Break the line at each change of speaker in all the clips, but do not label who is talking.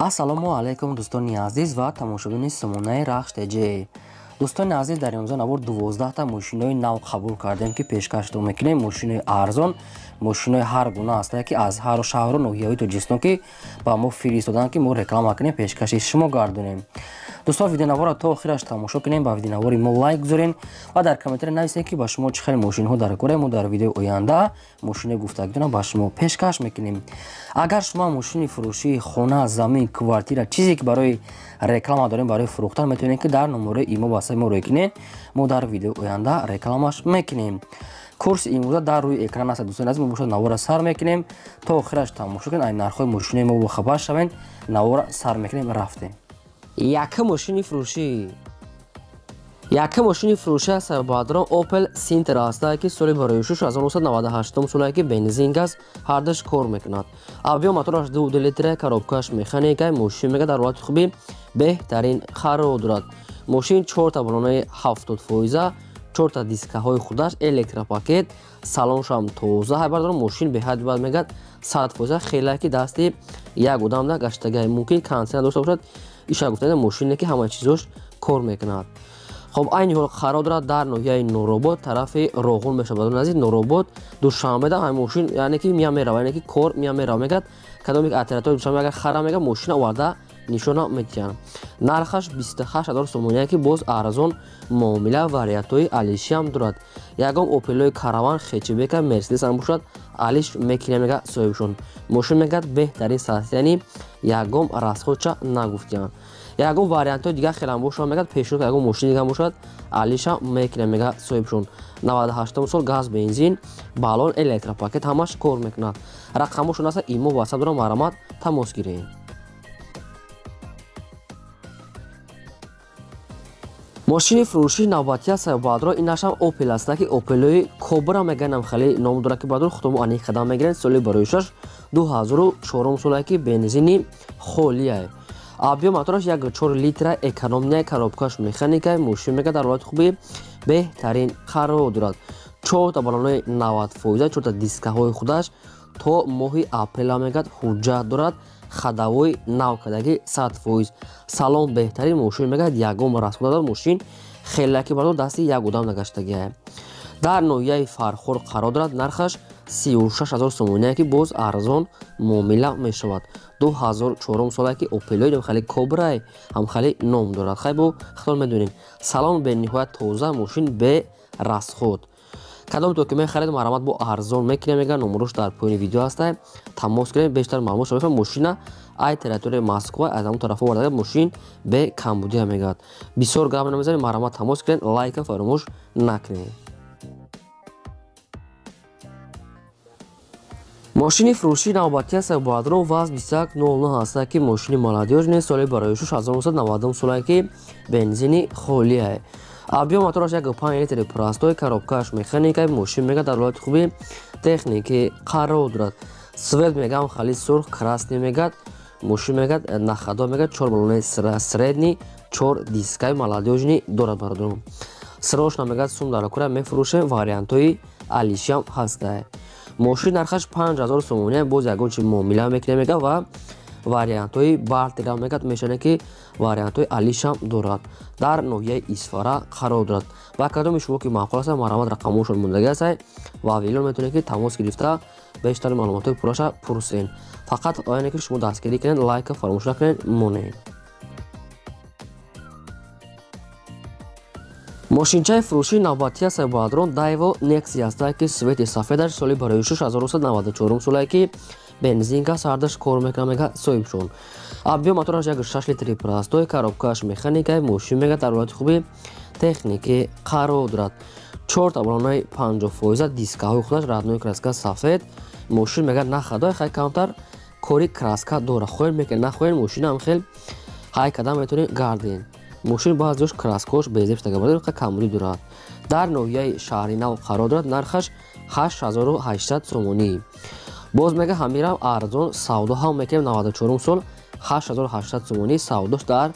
Ассалому алайкум дӯстони азиз ва тамошобини сомонаи Рахш ТЖ. Дӯстони азиз, дар имрӯза навор 12 та мошинои нав қабул кардем, ки пешкаштон мекунем. Мошинои арзон, мошинои ҳар гуна ҳастанд, ки аз ҳар шаҳру ноҳияҳои Тоҷикистон ки ба мо фиристоданд, ки мо реклама кунем, пешкаши шумо гардонем. Дӯстон, видеонаворро то охираш тамошо кунем, ба видеонавори мо лайк гузорен ва дар комментария нависед, ки ба шумо чӣ хел мошинҳо дар кора. Мо дар видеои оянда мошинои гуфтагитонро ба шумо пешкаш мекунем. Агар шумо мошини фурӯшии хона, замин, квартира, чизе ки барои реклама дорем, барои фурӯхтан, метавонед, ки дар номерои имо васаи мо рӯй кунед. Мо дар видеои оянда рекламаш мекунем. Курси имрӯза дар рӯи экран аст. Дӯстони азиз, мо бошад навора сар мекунем, то охираш тамошо кунед, ай нархҳои мошинои мо бохабар шавед. Навора сар мекунем, рафтем. Якум мошини фурӯшӣ. Якум мошини фурӯшӣ аст баъдрон Opel Sintra аст, ки соли барои 1998 соле, ки бензин, газ ҳардаш кор мекунад. Объём мотораш 2 литра, коробкаш механика. Мошин мега дар ҳолати хуби беҳтарин қарор дорад. Мошин чорта балонаи 70%, чорта дискаҳои худаш, электропакет, салоншам тоза ҳайбардорам. Мошин беҳад бад мегад 100%, хеле ки дасти як одамда гаштагай, мумкин кондитсионер дошта бошад. Иша гуфтада, мошине ки ҳама чизош кор мекунад. Хоб, айни ҳол қарор дорад дар ноҳияи Нуробод, тарафи Роғун мешавад. Назди Нуробод, Душанбеда ҳамин мошин, яъне ки мия мерава, яъне ки кор мия мерава. Мегад, кадоме ки оператори Душанбе агар хара, мега мошина оварда нишона медиҳанд. Нархаш 28 000 сомония, ки боз арзон муомила, вариантҳои алишиам дорад. Ягон Опелои Караван, хэтчбека, Мерседес ҳам бошад, алиш мекунем, мега соҳибшон. Мошин мегад беҳтарин состояние, ягон расходча нагуфтиям. Ягон вариантҳои дигар хелам бошад, мегад пешниҳод, ягон мошини дигар бошад, алиша мекунем, мега соҳибшон. 98 сол, газ, бензин, балон, электропакет ҳамаш кор мекунад. Рақамошон аст, имо, ватсап дорам, марҳамат, тамос гиред. Мошини фурӯшии навбатӣ аст баъдро, инашам Опел аст, ки Опелои Кобра меганам, хеле ном дорад, ки баъдро худомо аниқ қадам мегиранд. Соли барои шаш 2004 соле, ки бензини холия. Объём мотораш 1,4 литра, экономная, коробкаш механика. Мошин мега дар ҳолати хуби беҳтарин қарор дорад. Чорта балонои 90%, чорта дискаҳои худаш, то моҳи апрела мегад ҳуҷҷат дорад, ходовой нав кардаги 100%, салон беҳтарин. Мошин мегад ягон расход дорад. Мошин хеле ки бардор дасти як одам нагаштагия. Дар ноҳияи Фархор қарор дорад. Нархаш 36 000 сомония, ки боз арзон муомила мешавад. 2004 соле, ки Опелои ҳамхели Кобрай ҳамхели ном дорад. Хай, бо хитон медонем, салон бениҳоят тоза, мошин бе расход. Кадом то ки мехаред, марҳамат, бо арзон мекунем, мега. Номерош дар поёни видео ҳаста, тамос кунем, бештар маълумот шава. Мошина ай территорияи Москва, аз ҳамон тараф оварда, мошин бе камбудия мегардад. Бисёр гап намезанем, марҳамат, тамос кунед, лайка фаромӯш накунед. Мошини фурӯшии навбатӣ аст баъдро ВАЗ 2109 ҳаста, ки мошини молодёжный, соли барои 1990 соле, ки бензини холия. Объём мотораш 1,5 литри простой, коробкаш механика. Мошин мега дар ҳолати хуби техникӣ қарор дорад. Свет мегам хали сурх, красный мегад. Мошин мегад на ходу, мегад чор балонаи средний, чор дискаи молодёжный дорад. Бародарон, срочно мегад сум дар кура, мефурӯшем, вариантҳои алишиам ҳаста. Мошин нархаш 5000 сомония, боз ягон чи муомила мекунем, мега, ва вариантҳои бартера мегад мешавад, ки вариантҳои алишам дорад. Дар ноҳияи Исфара қарор дорад. Ба кадоми шумо ки маъқул аст, марҳамат, рақамҳошон мондаги аст ва вилон метавонед, ки тамос гирифта бештари маълумотҳои пурраша пурсен. Фақат ояне ки шумо дастгирӣ кунед, лайка фаромӯш накунед, монед. Мошинчаи фурӯшии навбатӣ аст баъдрон Дайво Некси аст, ки цвети сафедаш, соли барои 1994 соле, ки бензинка, сардаш кор мекунад, мега соҳибшон. Объём мотораш 1,6 литри простой, коробкаш механика. Мошин мега дар ҳолати хуби техникӣ қарор дорад. Чорта балонаи 50%, дискаҳои худаш родной, краска сафед. Мошин мега на ходу, хай камтар кори краска дорад. Хоҳед мекунед, нахоҳед, мошина ҳам хел ҳай кадам метавонед гарден. Мошин баъзеош краскош безеб шуда, камбудӣ дорад. Дар ноҳияи Шаҳри Нав қарор дорад. Нархаш 8800 сомонӣ. Боз мега ҳамирам арзон савдо ҳам мекунем. 94 сол, 8800 сомонӣ савдош дар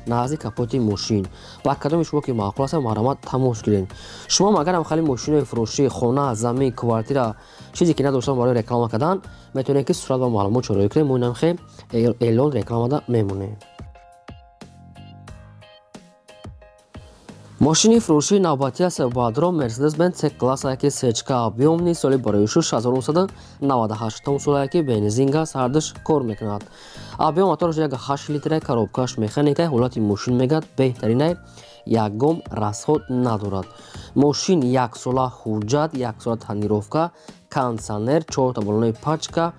назди капоти мошин. Ба кадоми шумо ки маъқул аст, марҳамат тамос гиред. Шумо агарам хали мошинои фурӯшӣ, хона, замин, квартира, чизе ки надоштан барои реклама кардан, метавонед ки сурат ва маълумот чораӣ кунед. Мо инам хе эълон рекламада мемонем. Мошини фурӯшии навбатӣ аст баъдро Mercedes-Benz C-класс ки сечка объёмни соли барои 1998 солае ки бензин газ ҳардуш кор мекунад. Объём мотораш 1.8 литра, коробкаш механика, ҳолати мошин мегӯяд беҳтаринай, ягон расход надорад. Мошин яксола ҳуҷҷат, яксола тонировка, кондиционер, 4 баллони пачка,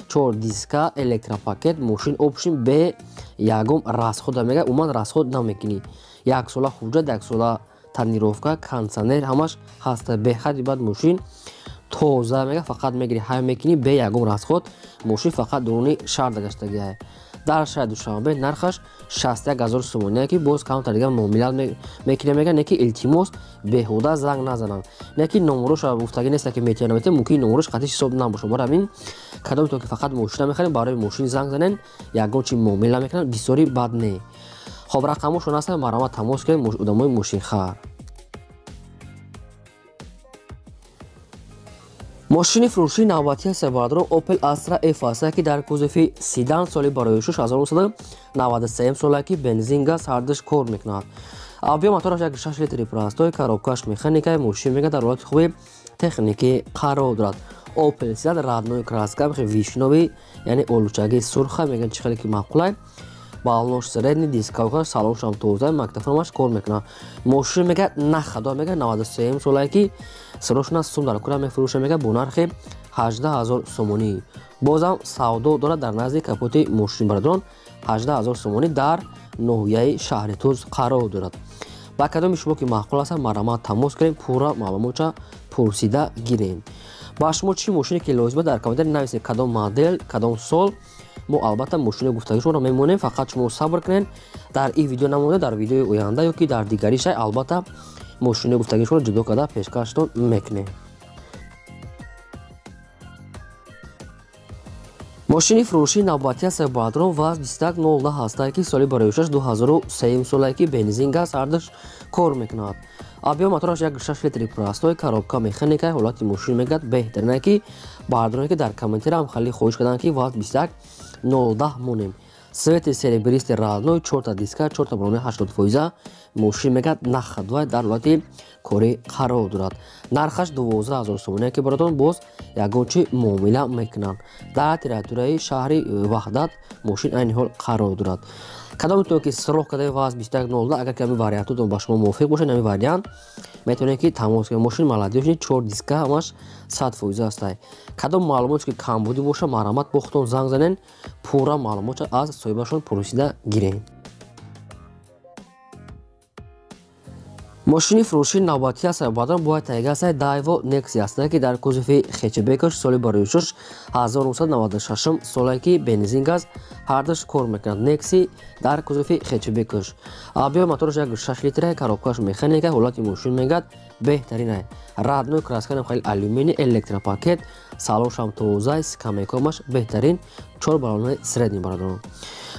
4 диска, электропакет, мошин опшин бе ягон расхода мегӯяд, умуман расход намекунӣ. Яксола ҳуҷҷат, яксола тонировка, кондиционер ҳамаш ҳаста. Беҳади бад мошин тоза мега, фақат мегири ҳай мекунӣ бе ягон расход. Мошин фақат дуруни шаҳр гаштагиай. Дар шаҳри Душанбе нархаш 61000 сомонӣ ки боз камтар дигар муомила мекунем мега, не ки илтимос беҳуда занг назананд. Не ки номерош гуфтагӣ нест ки метавонам метавонам, мумкин номерош қатъи ҳисоб набошад. Барои ҳамин кадоме ки фақат мошина мехарем, барои мошин занг занен, ягон чи муомила мекунанд, бисёри бад не. Хоб рақамошон ҳастанд, марҳамат тамос кунед одамои мошинхар. Мошини фурӯшии навбатӣ аст баъдро Opel Astra F аст ки дар кузови седан соли барои 1993 солае ки бензин газ ҳардуш кор мекунад. Объём мотораш 1.6 литри простой, коробкаш механика, мошин мега дар ҳолати хуби техникӣ қарор дорад. Opel седан родной краска, вишнёвый, яъне олучаги сурха мегӯянд, чӣ хеле ки маъқулай. Баллош средний, дискавка, салоншам тоза, магнитофонаш кор мекунад. Мошин мега нахадо мега 93 солае ки сирошна сум дар кура мефурӯша мега бо нархи 18000 сомонӣ. Бозам савдо дорад дар назди капоти мошин бародарон, 18000 сомонӣ дар ноҳияи шаҳри Туз қарор дорад. Ба кадоми шумо ки маъқул аст, марҳамат тамос кунед, пурра маълумотша пурсида гирем. Ба шумо чӣ мошине ки лозим дар комментарий нависед, кадом модел, кадом сол. Мо албатта мошини гуфтагии шуморо мемонем, фақат шумо сабр кунед, дар ин видео намонда, дар видеои оянда ё ки дар дигари шай албатта мошини гуфтагии шуморо ҷудо карда пешкаштон мекунем. Мошини фурӯшии навбатӣ аст баъдро ВАЗ 2109 ҳастае ки соли барои 2003 солае ки бензин газ ҳардуш кор мекунад. Объём мотораш 1.6 литри простой, коробка механика, ҳолати мошин мегӯяд беҳтаринае ки бардороне ки дар комментария ҳам хеле хоҳиш карданд ки ВАЗ 2109 монем. Цвети серебристый родной, 4 диска, 4 баллони 80%, мошин мегӯяд нахадвай дар ҳолати корӣ қарор дорад. Нархаш 12000 сомонӣ ки бародарон боз ягон чи муомила мекунанд. Дар территорияи шаҳри Ваҳдат мошин айни ҳол қарор дорад. Кадометон ки сироҳ кардаи ВАЗ 2109, агар ки ҳамин вариантотон ба шумо мувофиқ бошад, ҳамин вариант метавонед ки тамос кунед. Мошин молодёжный, 4 диска, ҳамаш 100% ҳастай. Кадом маълумоте ки камбудӣ бошад, марҳамат бо худтон занг занед, пурра маълумотро аз соҳибашон пурсида гиред. Мошини фурӯшии навбатӣ аст баъдан бояд тайга аст Daewoo Nexia аст ки дар кузови хэтчбекаш соли барои 1996 солае ки бензин газ ҳардуш кор мекунад. Nexia дар кузови хэтчбекаш. Объём мотораш 1.6 литра, коробкаш механика, ҳолати мошин мегӯяд беҳтаринай. Родной краска хеле алюминий, электропакет, салоншам тоза, скамейкомаш беҳтарин, 4 баллони средний бародарон.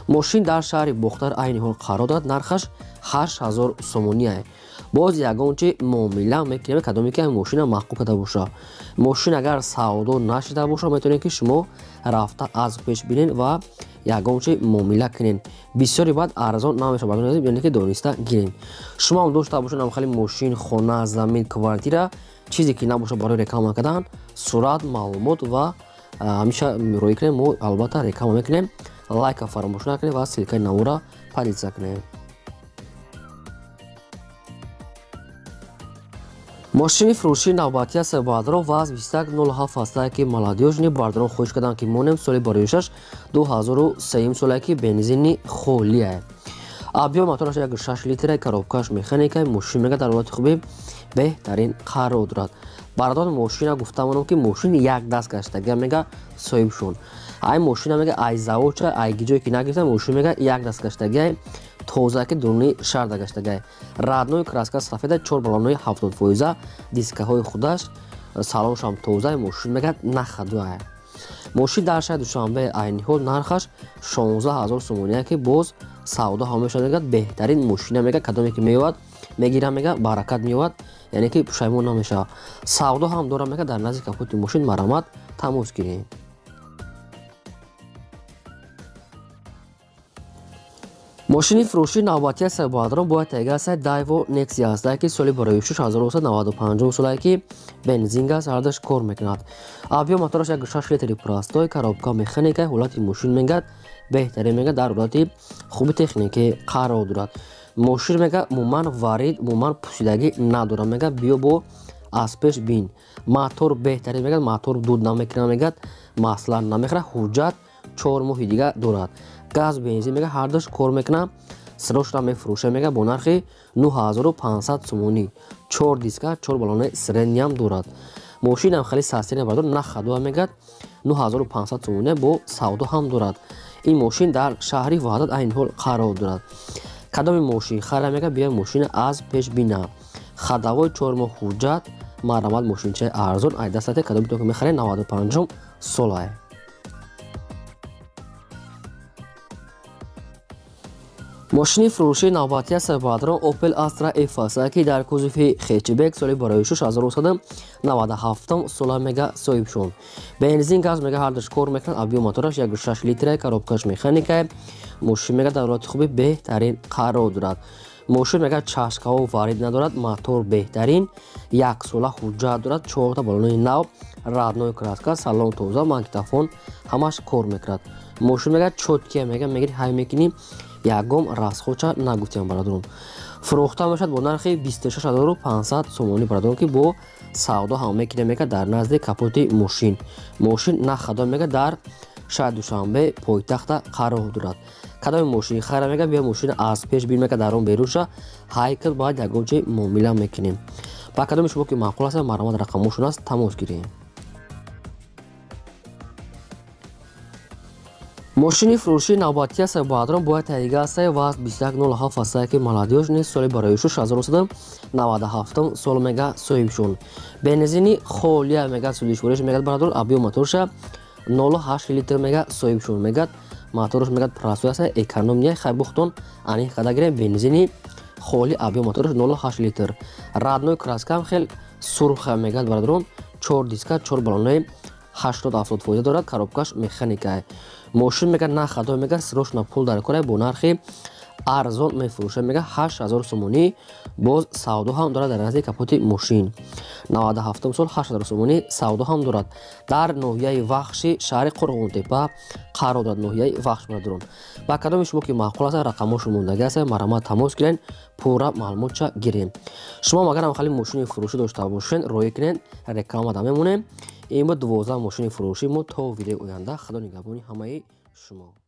Мошин дар шаҳри Бохтар айни ҳол қарор дорад, нархаш 8000 сомонӣ. Боз ягон чи муомила мекунем, кадоме ки мошина маъқул карда боша. Мошин агар савдо нашида боша, метавонед ки шумо рафта аз пеш бинед ва ягон чи муомила кунед. Бисёри баъд арзон намешавад, яъне ки дониста гиред. Шумо ҳам дошта бошед ҳам хеле мошин, хона, замин, квартира, чизе ки набошад барои реклама кардан, сурат, маълумот ва ҳамеша роӣ кунед, мо албатта реклама мекунем. Лайка фаромӯш накунед ва ссилкаи навора поделиться кунед. Мошини фурӯшии навбатӣ аст баъдро ВАЗ 2107 ҳастае ки молодёжный бардорон хоҳиш карданд ки монем соли барои 2003 солае ки бензини холие. Объём мотораш 1.6 литра, коробкаш механика, мошин мега дар ҳолати хуби беҳтарин қарор дорад. Бардорон мошина гуфтамонам ки мошин як даст гаштага мега соҳибшон. Ай мошина мега ай заводча, ай ҷое ки нагирифта, мошин мега як даст гаштагай, тоза ки дуруни шаҳрда гаштагай. Родной краска сафеда, 4 баллони 70%, дискаҳои худаш, салоншам тоза, мошин мега нахадуай. Мошин дар шаҳри Душанбе айни ҳол нархаш 16000 сомонӣ ки боз Савдо ҳам мешавад мегӯяд, беҳтарин мошина мегӯяд, кадоме ки меёвад мегира мегӯяд, баракат меёвад, яъне ки пушаймон намешавад. Савдо ҳам дорад мегӯяд, дар назди капоти мошин марамат тамос гирем. Мошини фурӯшии навбатии сабадрон бояд тайга аст Daewoo Nexia аст, ки соли барои 1995 солае ки бензин газ ҳардаш кор мекунад. Объём мотораш 1.6 литри простой, коробка механика, ҳолати мошин мегӯяд беҳтарин мегӯяд, дар ҳолати хуби техникӣ қарор дорад. Мошин мегӯяд умуман варид, умуман пусидагӣ надорад, мегӯяд биё бо аз пеш бин. Мотор беҳтарин мегӯяд, мотор дуд намекунад, мегӯяд масла намехӯрад, ҳуҷҷат 4 моҳи дига дорад. Газ бензин мегӯяд ҳардаш кор мекунад, срочно мефурӯшад мегӯяд бо нархи 9500 сомонӣ. 4 диска, 4 баллони средниям дорад. Мошинам хеле састина бардор, на хадуа мегӯяд, 9500 сомонӣ бо савдо ҳам дорад. Ин мошин дар шаҳри Ваҳдат айни ҳол қарор дорад. Кадоми мошин хара мегӯяд, биё мошина аз пеш бина. Хадавои 4 моҳ ҳуҷҷат, марамат мошинчаи арзон, ай дастате кадоми то ки мехаред 95 солае. Мошини фурӯшии навбатии сабадрон Opel Astra F аст, ки дар кузови хэтчбек соли барои 1997 сола мега соҳиб шуд. Бензин газ мега ҳардаш кор мекунад, объём мотораш 1.6 литра, коробкаш механика, мошин мега дар ҳолати хуби беҳтарин қарор дорад. Мошин мега чашкаҳо варид надорад, мотор беҳтарин, як сола ҳуҷҷат дорад, 4 та баллони нав, родной краска, салон тоза, магнитофон ҳамаш кор мекунад. Мошин мега чоткия мега мегири ҳай мекунӣ, ягон расхоча нагуфтем бародарон. Фурӯхта мешавад бо нархи 26500 сомонӣ бародарон, ки бо савдо ҳам мекунем мега дар назди капоти мошин. Мошин на хадо мега дар шаҳри Душанбе пойтахта қарор дорад. Кадоми мошин хара мега биё мошина аз пеш бин мега, дар он берунша ҳайкл бояд ягон чӣ муомила мекунем. Ба кадоми шумо ки маъқул аст, марамат рақамошон аст, тамос гирем. Мошини фурӯшии навбатии сабадрон бояд тайга аст ВАЗ 2107 аст, ки молодёж низ соли барои 1997 сол мега соҳиб шуд. Бензини холия мега судишвориш мегӯяд бародарон, объём моторша 0.8 литр мега соҳиб шуд. Мегӯяд моторш мегӯяд простой аст, экономия хайбухтон ани қадар гирем бензини холи объём моторш 0.8 литр. Родной краскам хел сурха мегӯяд бародарон, 4 диска, 4 баллони 80-70% дорад, коробкаш механика. Мошин мегӯяд на хадо мегӯяд, срочно пул дар кора бо нархи арзон мефурӯшад мегӯяд 8000 сомонӣ, боз савдо ҳам дорад дар назди капоти мошин. 97 сол 8000 сомонӣ савдо ҳам дорад. Дар ноҳияи Вахши шаҳри Қурғонтепа қарор дорад, ноҳияи Вахш бародарон. Ба кадоми шумо ки маъқул аст, рақамошон мондагӣ аст, марамат тамос гирен, пурра маълумотча гирем. Шумо агарам хали мошини фурӯшӣ дошта бошед, роӣ кунед, реклама да мемонем. Ин буд 12 мошини фурӯшӣ мо. То видеои оянда, Худо нигаҳбони ҳамаи шумо.